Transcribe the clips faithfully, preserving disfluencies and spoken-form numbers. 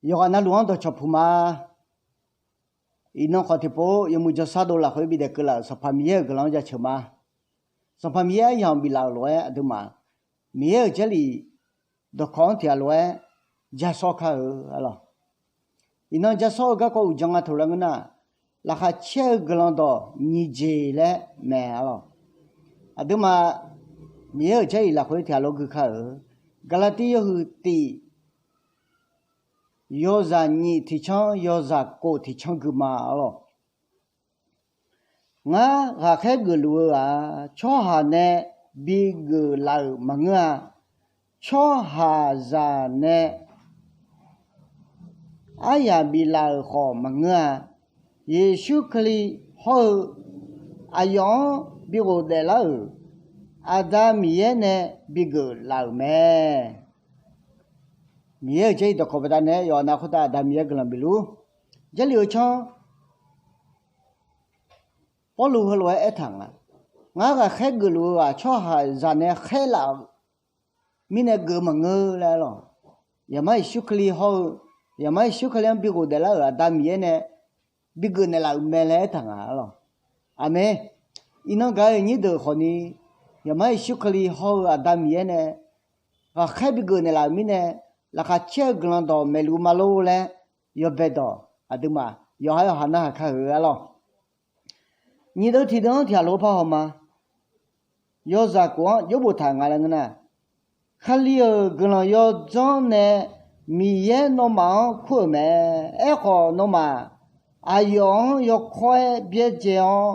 Yawqghaq navluf-anr dawqcawq puq ma. Iqnan khawf tiqpov yawmuiq jawrshar dov lafkhoer bidaef keuv laf-euq Sanqpaq Miqyaer-euq guiqlanq-anr jaceuq ma. Sanqpaq Miqyaer aryamq biflaf-euq lof-aer aqduimaf Miqyaer-euq Jarlif dawqkawq-anr tiq ghaq lof-aer jasawr kar-eu arlawq. Iqnan jasawr-eu garkawv uqdzan nga taq laer ngeur nar, laqkhaq caer-eu guiqlanq dawq nyiq jeq laer mae arlawq. Aqduimaf Miqyaer-euq Jarlif lafkhoer tiq ghaq lof gui kar-euq, Gaqlaqtiv yawhuiq tif yawzaq nyiq tiq canr yawzaq kof tiq canr gui ma arlawq. Ngar ghaqkhaer geufluf-eu-aq, tsawrhaq nae bigeuf laf-euq maqngeur-a. Tsawrhaqzaq nae aryaq biflaf-euq khawf maqngeur-a. Yeqsur Kali hawr-eu aqyawf-anr bi ghofdaef lar-euq Aqda Miqyaer nae bigeuf laf-euq mae. Miqyaer-euq Jarlif dawqkawq baqda nae yawqha nav khoertav Aqda Miqyaer guiqlanq bifluf-ur. Jarlif-eu canr Pawrluv heulof-aer aertaq nga, ngar ghaqkhaer geufluf-eu-aq, tsawrhaqzaq nae khaerlaf-euq mirnae geuf maqngeur laer arlawq. Yaqmar Yeqsur Kali hawr-eu, Yaqmar Yeqsur Kali-anr bi ghofdaef lar-euq Aqda Miqyaer nae bigeuf naeqlaf-euq mae laer aertaq nga arlawq. Aqmeq. Iqnan gaq-eu nyir deuq khawfni, Yaqmar Yeqsur Kali hawr-eu Aqda Miqyaer nae ghaqkhaer bigeuf naeqlaf-euq mirnae, laqkhaq caer-eu guiqlanq dawq maeqluf ma lor laer yawbae dawq aqduimaf yawqha yawqha narhaq kar-euq arlawq. Nyiq deuv tiq deuv-anr tiq ghaq lof-aer parhaw ma. Yawzaq kof-anr jawrbof taq nga laer ngeur nar, Kali-euq guiqlanq yawdzanr nae Miqyaer nawmaf-anr kur-euq mae. Aerkhawf, nawmaf aqyawf-anr yawkawr-aer byaerdzae-awr,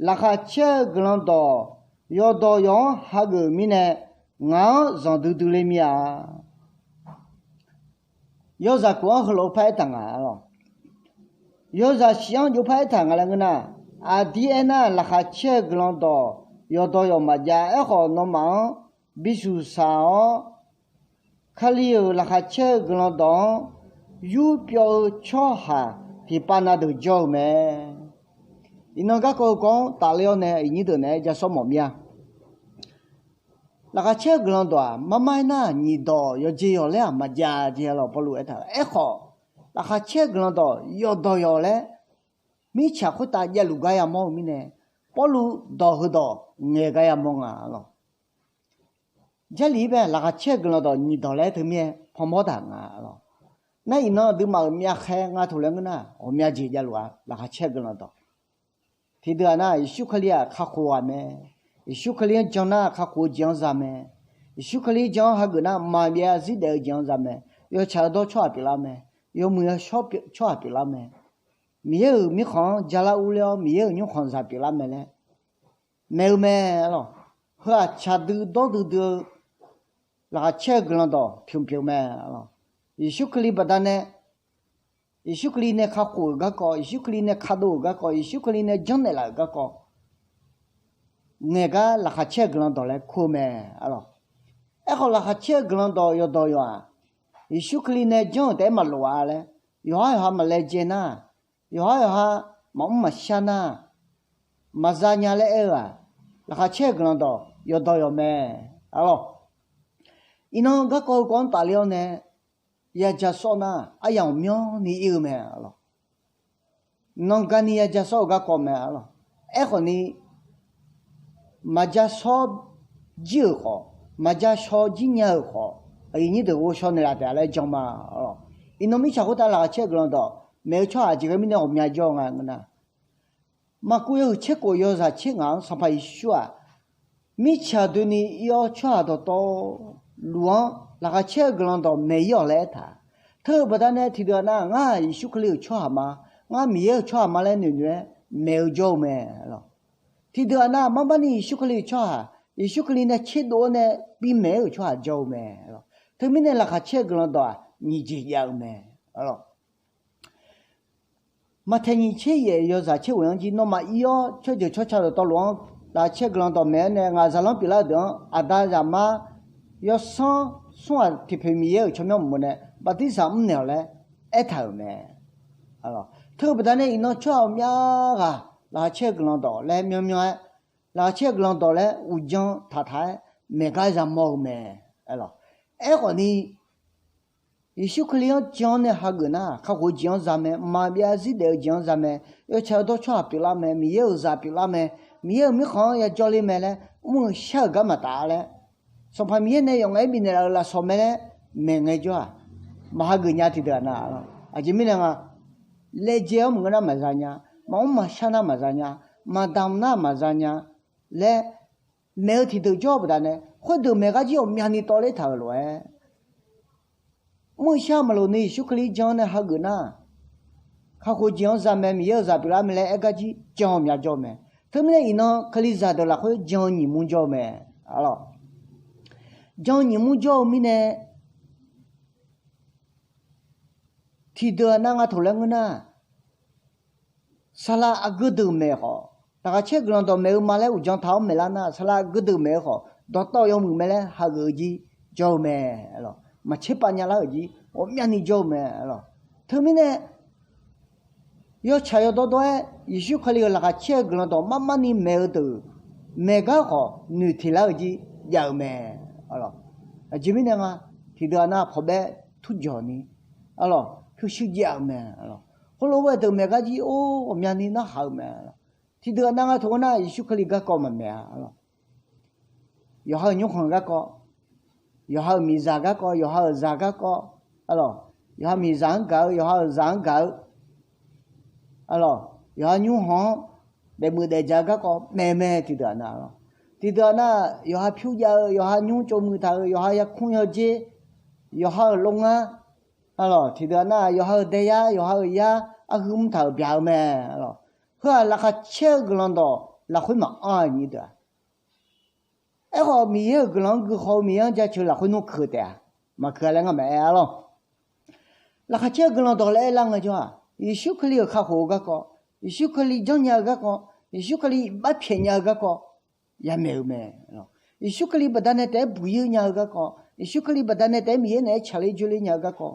laqkhaq caer-eu guiqlanq dawq yawqdawq yawq-anr hageuf mirnae, ngaq-anr zanqdui dui le mir-a. Yawzaq kof-anr heulof-aer paraer taq nga arlawq. Yawzaq shif-anr jov paraer taq nga laer ngeur nar, aqdir aernar, laqkhaq caer-eu guiqlanq dawq yawqdawq yawq maqjav. Aerkhawf, nawmaf-anr bisuq saq-awr, Kali-euq laqkhaq caer-eu guiqlanq dawq-anr yurpyawv-eu tsawrhaq tiqpav na deuq jawr-eu mae. Iqnan garkawv-eu kawv-anr tafler-awr nae iqnyir deuq naeq-aer jasawr mawf mir-a. Laqkhaq caer-eu guiqlanq dawq-aq, marmar aernar, nyiq dawq yawqjeq yawq laer-aq maqjav jeq arlawq. Pawrluv aertaq, aerkhawf, laqkhaq caer-eu guiqlanq dawq yawqdawq yawq laer mirtsaq khoertav javluf gar yamawr-eu mirnae, Pawrluv dawq heudawq ngaeq gar yamawr nga arlawq. Jarlif-ir bae laqkhaq caer-eu guiqlanq dawq nyiq dawq laer teumirnae panmawr taq nga arlawq. Nar iqnan aqduimaf-euq myavkhaer nga taq laer ngeur nar, ghawqmya jeq javluf-a. Laqkhaq caer-eu guiqlanq dawq tiqdeuq-aq nar, Yeqsur Kali-aq kakhof-aq mae. Yeqsur Kali-anr jan nar kakhof-eu jeq-anr za mae. Yeqsur Kali jan-anr hageuf nar maqbyav zarzir daef-eu jeq-anr za mae. Yawtsaq-eu dawr tsawrhaq pyeuflar mae. Yawmuiq yawshawr tsawrhaq pyeuflar mae. Miqyaer-euq mirkhanq-anr jalar urler-awr Miqyaer-euq nymrkhanq zaq pyeuflar mae laer maeq-eu mae arlawq. Heu-aq tsaq dui dawr duidui-eu laqkhaq caer-eu guiqlanq dawq pyeuf pyeuf mae arlawq. Yeqsur Kali baqdanae, Yeqsur Kali nae kakhof-euq garkawv, Yeqsur Kali nae kadov-euq garkawv, Yeqsur Kali nae janrnaeq laf-euq garkawv ngaeq gar laqkhaq caer-eu guiqlanq dawq laer kur-eu mae arlawq. Aerkhawf, laqkhaq caer-eu guiqlanq dawq yawqdawq yawq-aq, Yeqsur Kali nae janr-euq taef-aer maqlof-a laer, yawqhar yawqha maqlaejae nar, yawqhar yawqha maqmr maqshar nar, maqza nya laer aer-eu-aq, laqkhaq caer-eu guiqlanq dawq yawqdawq yawq mae arlawq. Iqnan garkawv heukawv-anr tafler-awr nae yaja sawr nar, aryamq myanrni ir-eu mae arlawq. Nanqgani yaja sawr-eu garkawv mae arlawq. Aerkhawfni, maqja shawr jir-euq khawf, maqja shaw jir nya-euq khawf, aqyuif nyir deuq ghovshaw naeqlaf taef-a laer jan ma arlawq. Iqnan mirtsaq khoertav laqkhaq caer-eu guiqlanq dawq maeq-eu tsawrhaq jeq ghae mirnae ghawqmya jawr-eu nga ngeur nar, Maqkuv yawhuiq tser khof yawzaq tser ngaq-anr Sanqpaq Yeqsur-aq, mirtsaq doeni ir-awr tsawrhaq dawqtawvluf-anr laqkhaq caer-eu guiqlanq dawq maeq ir-awq laer aertaq. Teu-eu baqdanae tiqdeuq-aq nar, ngar-aq Yeqsur Kali-euq tsawrhaq ma, ngar Miqyaer-euq tsawrhaq ma laer noeqnoeq-aer maeq-eu jawr-eu mae arlawq. Tiqdeuq-aq nar, marmarni Yeqsur Kali-euq tsawrhaq, Yeqsur Kali nae tserdov-awr nae bimaeq-aer-euq tsawrhaq jawr-eu mae arlawq. Teumirnae laqkhaq caer-eu guiqlanq dawq-aq nyiq jeq jav-eu mae arlawq. Maqtaeq nyiq tser yaef yawzaq tser ghoeq-anr jir, nawmaf ir-awr tsawrjeuq tsawrca dawqtawvluf-anr laqkhaq caer-eu guiqlanq dawq maeq-aer nae ngaq zaqlanr pyeuflar-eu deuq-anr, aqda zaqmar yawsanr smr ghaq tiqpoeq Miqyaer-euq tsawrmyanr uqmov nae bartirsaq mrnaeq-awq laer aertaq-euq mae. Teu-eu baqdanae iqnan tsawrhaq ghawqmya ghaq laqkhaq caer-eu guiqlanq dawq laer myanrmyanr-aer, laqkhaq caer-eu guiqlanq dawq laer uqdzan taqtaq-aer maeq gar yamawr-eu mae. Aerkhawfni, Yeqsur Kali-anr jan-awr nae hageuf nar, kakhof-eu jeq-anr za mae, mqmaq byav zarzir daef-eu jeq-anr za mae, yawtsaq yawdawr tsawrhaq pyeuflar mae, Miqyaer-euq zaq pyeuflar mae, Miqyaer-euq mirkhanq-anr yajawr ler mae laer mr-eu shar-euq gar maqtaf laer, Sanqpaq Miqyaer nae yawf ngaef-aer bifnaeq laf-euq lafsawq mae laer maeqngae jawr-aq, maq hageuf nya tiqdeuq-aq nar, aqjeq mirnae nga, laejae-awr maqngeur nar maqza nya, maqmr maqshar nar maqza nya, maqdamq nar maqza nya laer maeq-eu tiqdeuq jawr-eu baqdanae, khoerdeuq maeq gar jir ghawqmyani tawv ler taq-euq lof-aer, mr-eu shar maqloq ni Yeqsur Kali jan-awr nae hageuf nar, kakhof jeq-anr za mae, Miqyaer-euq zaq pyeuflar mae laer aer gar jir jan-eu myav jawr-eu mae. Teumirnae iqnan Kalizaq deuq lafkhoer jan-eu nyiq mur jawr-eu mae. Jan-eu nyiq mur jawr-eu mirnae, tiqdeuq-aq nar nga toq laer ngeur nar, saqlaq aqgeu deuq maeq khawf, laqkhaq caer-eu guiqlanq dawqmaeq-eu ma laer uqdzan taq-awr maeqlar nar, saqlaq aqgeu deuq maeq-eu khawf, dawqtawv yawmuiq mae laer hageuf-eu jir jawr-eu mae. Maqtser pav nyalar-euq jir ghawqmyani jawr-eu mae. Teumirnae yawtsaq yawdawr dawr-aer Yeqsur Kali-euq laqkhaq caer-eu guiqlanq dawq mar mar ni maeq-eu deuq, maeq gar khawf noeqteq lar-eu jir jav-eu mae. Aqjeq mirnae nga, tiqdeuq-aq nar pawqbaer turjawq ni, arlawq pyurshuir jav-eu mae. Khoerlof-aer deuq maeq gar jir or ghawqmyani narhaq-eu mae. Tiqdeuq-aq nar nga toq-aer nar Yeqsur Kali garkawv maqmaeq-a, arlawq yawqha-euq nymrkhanq garkawv, yawqha-euq miqzaq garkawv, yawqha-euq zaq garkawv, arlawq yawqha miqzaq-anr gaq-eu, yawqha-euq zaq-anr gaq-eu, arlawq yawqha nymrkhanq-anr daefmuiq daefja-eu garkawv maeq mae. Tiqdeuq-aq nar, tiqdeuq-aq nar yawqha pyur jav-eu, yawqha nymr tsov muiq taq-euq, yawqha yarkmr yawdzer, yawqha-euq longar, arlawq tiqdeuq-aq nar yawqha-euq daeyar, yawqha-euq yar arhuiq mr taq-euq byaq-eu mae. Arlawq heu-aq laqkhaq caer-eu guiqlanq dawq lafkhoer maqanr-a nyir deuq-aq. Aerkhawf Miqyaer-euq guiqlanq-anr guihaw-eu Miqyaer-anr jaceuq lafkhoer nmr keuq taef-a, maqkeuq-a laer ngar maqaer, arlawq laqkhaq caer-eu guiqlanq dawq laer aerlar ngaejawr-aq, Yeqsur Kali-euq kakhof-eu garkawv, Yeqsur Kali janrnya-eu garkawv, Yeqsur Kali iqbax pyaeqnya-eu garkawv yamaeq-eu mae. Yeqsur Kali baqdanae taef-aer buq-ir nya-eu garkawv, Yeqsur Kali baqdanae taef-aer Miqyaer naeq-aer tsaqler joerler nya-eu garkawv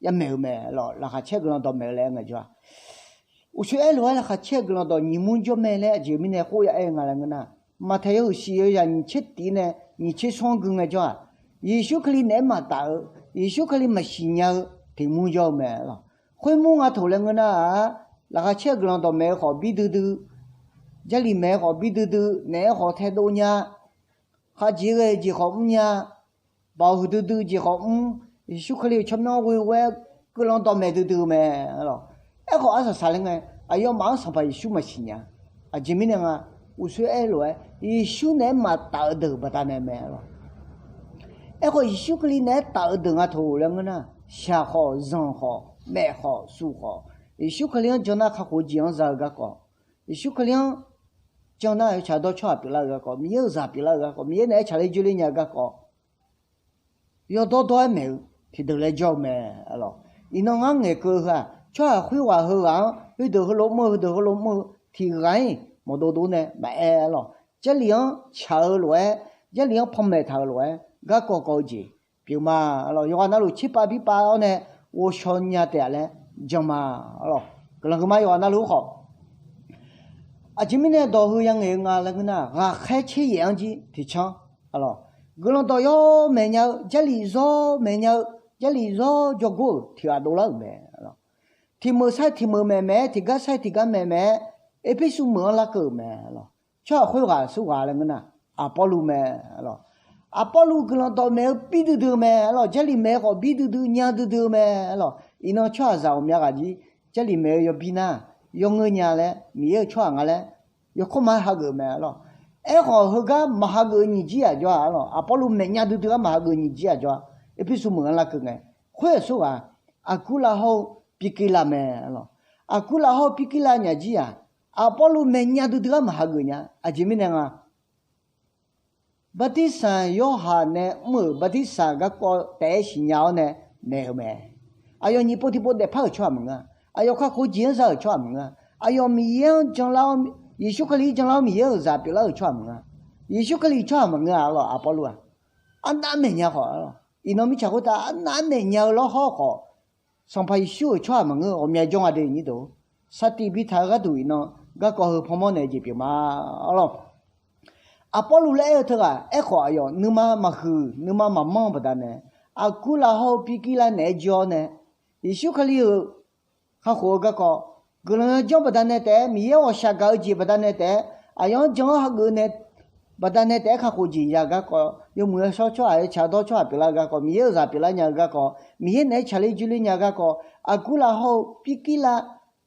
yamaeq-eu mae. Laqkhaq caer-eu guiqlanq dawq maeq-eu laer aer ngaejawr-aq, uqshoe aerlof-aer laqkhaq caer-eu guiqlanq dawq nyiq mur jawr mae laer aqjeq mirnae khoer ya aer-eu nga laer ngeur nar, Maqtaeq yawhuiq shiq yawzaq nyiq tser tiq nae nyiq tser smr gui ngaejawr-aq, Yeqsur Kali naeq-aer maqtaf-eu, Yeqsur Kali maqsiq nya-eu tiq mur jawr-eu mae. Khoer mur nga toq laer ngeur nar-aq, laqkhaq caer-eu guiqlanq dawq maeq-eu khawf bir duidui, Jarlif maeq-eu khawf bir duidui, naeq-aer khawf taedov nya, khavjeq ghae jeq khawf mrnya, baoq huiqdui dui jeq khawf mr, Yeqsur Kali-euq tsawrmyanr ghoe ghoe-aer guiqlanq dawqmaeq duidui-eu mae. Aerkhawf arsaq saqlaer ngae, aqyawfmaf-anr Sanqpaq Yeqsur maqsiq nya. Aqjeq mirnae nga, uqshoe aerlof-aer Yeqsur naeq-aer maqtaf-eu deuq baqdanae mae. Aerkhawf Yeqsur Kali naeq-aer taf-eu deuq nga toq laer ngeur nar, shaq khawf, zanq khawf, maef khawf, suf khawf, Yeqsur Kali-anr jan nar kakhof-eu jeq-anr za-eu garkawv, Yeqsur Kali-anr jan nar yawtsaq dawr tsawrhaq pyeuflar-eu garkawv, Miqyaer-euq zaq pyeuflar-eu garkawv, Miqyaer naeq-aer tsaqler joerler nya-eu garkawv yawdawr dawr-aer maeq-eu tiqdeuq laer jawr-eu mae. Iqnan ngar ngaeqkeuv-eu heu-aq, tsawrhaq khoerghaq heughaq-anr heudeuq heulof mr-eu, heudeuq heulof mr-eu tiq ghaq-ir mawqdov dov nae maqaer, arlawq Jarlif-anr tsaq-eu lof-aer, Jarlif-anr panmaeq taq-euq lof-aer garkawv kawv-eu jeq pyeuf ma. Arlawq yawqghaq navluf tserpav birpav-awr nae ghovshaw nya taef-a laer jan ma. Arlawq guiqlanq huiqma yawqghaq navluf-ur khawf, aqjeq mirnae dawq heu yangaeq-eu nga laer ngeur nar, ghaqkhaer tser yaef-anr jir tiqcanr, arlawq guiqlanq dawq yawr maeqnya-eu, Jarlif zawr maeqnya-eu, Jarlif zawr jawrgor-euq tiq ghaq dovlar-euq mae. Tiq meuq sair tiq meuq maeq maeq-aer, tiq gar sair tiq gar maeq maeq-aer, Erpersu meuq-anr larkeuv-euq mae. Tsawrhaq khoerghaq surghaq laer ngeur nar, Aqpawrluv mae. Aqpawrluv guiqlanq dawq maeq-eu bir duidui-eu mae. Arlawq Jarlif maeq-eu khawf bir duidui, nya duidui-eu mae. Arlawq iqnan tsawrhaqzaq ghawqmya ghaq jir Jarlif maeq-eu yawbir nar, yawngeur nya laer Miqyaer-euq tsawrhaq nga laer yawkawr ma-aer hageuf mae. Arlawq aerkhawf heugar maqhageuf-eu nyiq jir-aq jawr-a. Arlawq Aqpawrluv maeq nya duidui gar maqhageuf nyiq jir-aq jawr-a. Erpersu meuq-anr larkeuv ngae, khoer-euq surghaq Aqkurlav hawr-eu Pirkirlav mae. Arlawq Aqkurlav hawr-eu Pirkirlav nyaf jir-aq, Aqpawrluv maeq nya duidui gar maqhageuf nya. Aqjeq mirnae nga, Bartirsaq Yorhaq nae mr-euq bartirsaq garkawv taef-aer siqnya-awr nae maeq-eu mae. Aqyawf nyiq pov tiq pov daefpar-euq tsawrhaq maqngeur-a. Aqyawf kakhof jeq-anr za-euq tsawrhaq maqngeur-a. Aqyawf Miqyaer-anr janlar-awr, Yeqsur Kali janlar-awr Miqyaer-euq zaq pyeuflar-euq tsawrhaq maqngeur-a. Yeqsur Kali tsawrhaq maqngeur-a. Arlawq Aqpawrluv-aq arnav-aer maeqnya khawf, iqnan mirtsaq khoertav arnav-aer maeqnya-eu lawrhawr khawf, Sanqpaq Yeqsur-euq tsawrhaq maqngeur-eu ghawqmya jawr nga de nyir deuq. Saqtiq bi taq-eu gharduq iqnan garkawv heu panmawr naeq jeq pyeuf ma. Arlawq Aqpawrluv laer aer-eu teughaq aerkhawf aqyawf nuima maqhuiq nuima maqmanr-eu baqdanae, Aqgurlav hawr-eu Pirkirlav naeq-aer jawr-awr nae, Yeqsur Kali-euq kakhof-eu garkawv, guiqlanq yawjanr baqdanae taef-aer, Miqyaer ghawqshaq gaq-eu jeq baqdanae taef-aer, aqyawf-anr jan-awr hageuf nae baqdanae taef-aer kakhof jeq ya-eu garkawv, yawmuiq yawshawr tsawrhaq-aer tsaq dawr tsawrhaq pyeuflar-eu garkawv, Miqyaer-euq zaq pyeuflar nya-eu garkawv, Miqyaer naeq-aer tsaqler joerler nya-eu garkawv, Aqgurlav hawr-eu Pirkirlav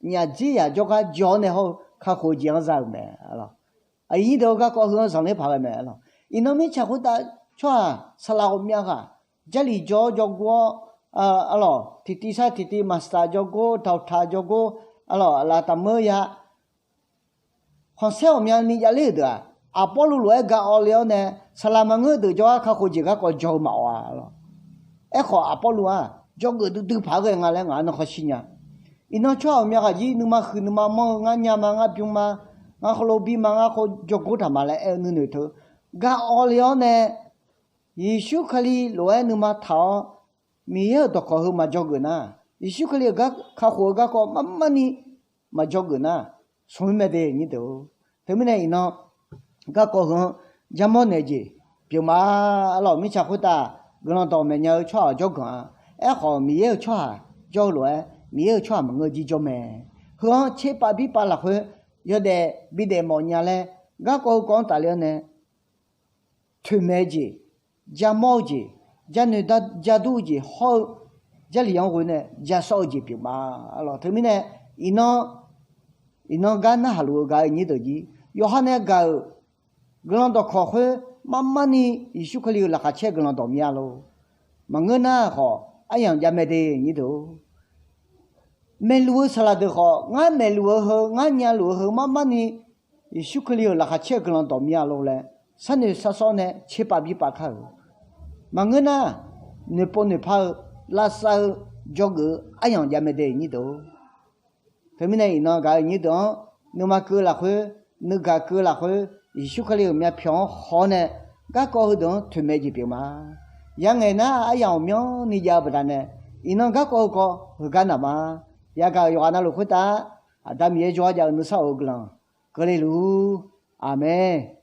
nyaf dzer yaq jawrgar jawr-awr nae hawr-eu kakhof-eu jeq-anr za-euq mae. Aqyuif nyir deuq-eu garkawv heu-anr zanqler paq ghae mae. Iqnan mirtsaq khoertav tsawrhaq saqlaq ghawqmyav ghaq, Jarlif jawr-awr jawrgor-awr, arlawq tiqtiv sar tiqtiv maqsaq jawrgor, dawqtaq jawrgor, arlawq laf taqmeur ya. Khanqsaer ghawqmyani javler-euq deuq-aq, Aqbawrluv lof-aer ga awv le-awr nae, saqlaq maqngeur deuq jawrgar kakhof jeq garkawv jawr-eu maqawq-a lawq. Aerkhawf Aqbawrluv-aq jawrgeuf duidui paq-aer ghae nga laer ngaq-anr nawr khawf shir nya. Iqnan tsawrhaq ghawqmya ghaq jir nuima huiq nuima manr-eu, ngar nya ma, ngar bym ma, ngar hawlo bir ma, ngar khawf jawrgor taq ma laer aer-eu nuinoeq teu, ga awv le-awr nae Yeqsur Kali lof-aer nuima taq-awr, Miqyaer-euq dawqkawq heu maqjawr geuf nar, Yeqsur Kali-euq gar kakhof-eu garkawv marmarni maqjawr geuf nar, smq-ir mae de nyir deuq-or. Teumirnae iqnan garkawv heu-anr jarmawr naeq jeq pyeuf ma. Arlawq mirtsaq khoertav guiqlanq dawq maeqnya-eu tsawrhaq-awq jawrganq-a. Aerkhawf Miqyaer-euq tsawrhaq jawr-eu lof-aer Miqyaer-euq tsawrhaq maqngeur jir jawr mae. Heu-anr tserpav birpav lafkhoer yawdaef bidaef mawf nya laer garkawv heu kawv-anr tafler-awr nae toeqmaeq-eu jeq, jarmawr-eu jeq, jarnoeq jardur-eu jeq hawr-eu Jarlif-anr ghoe nae jasawr-eu jeq pyeuf ma. Arlawq teumirnae iqnan, iqnan gar narhaq luf-eu gaq-eu nyir deuq jir yawqha nae gaq-euq guiqlanq dawqkawq khoer marmarni Yeqsur Kali-euq laqkhaq caer-eu guiqlanq dawq mya lor. Maqngeur nar khawf aryamq jav mae de nyir deuq-or. Maeqluf-eu saqlaq deuq khawf ngar maeqluf-eu heu, ngar nyaluf-eu heu marmarni Yeqsur Kali-euq laqkhaq caer-eu guiqlanq dawq mya lor laer sharnoeq sharsawr nae tserpav birpav kar-euq. Maqngeur nar, noeqpov noeqpar-eu, lavsav-eu, jawrgeuf-eu aryamq jav mae de nyir deuq-or. Teumirnae iqnan gaq-eu nyir deuq-anr nuima keuv lafkhoer, nuigaq keuv lafkhoer, Yeqsur Kali-euq myavpyawq-anr haw-awr nae garkawv heudeuq-anr toeqmaeq jeq pyeuf ma. Yangaeq nar aryamq ghawqmyanrni jav-eu baqdanae, iqnan garkawv heukawv heugar naq ma. Yagaq-euq yawqghaq navluf khoertav Aqda Miqyaer jawrgar jav-eu nuisar of-eu guiqlanq keuvle luf-ur. Aqmeq.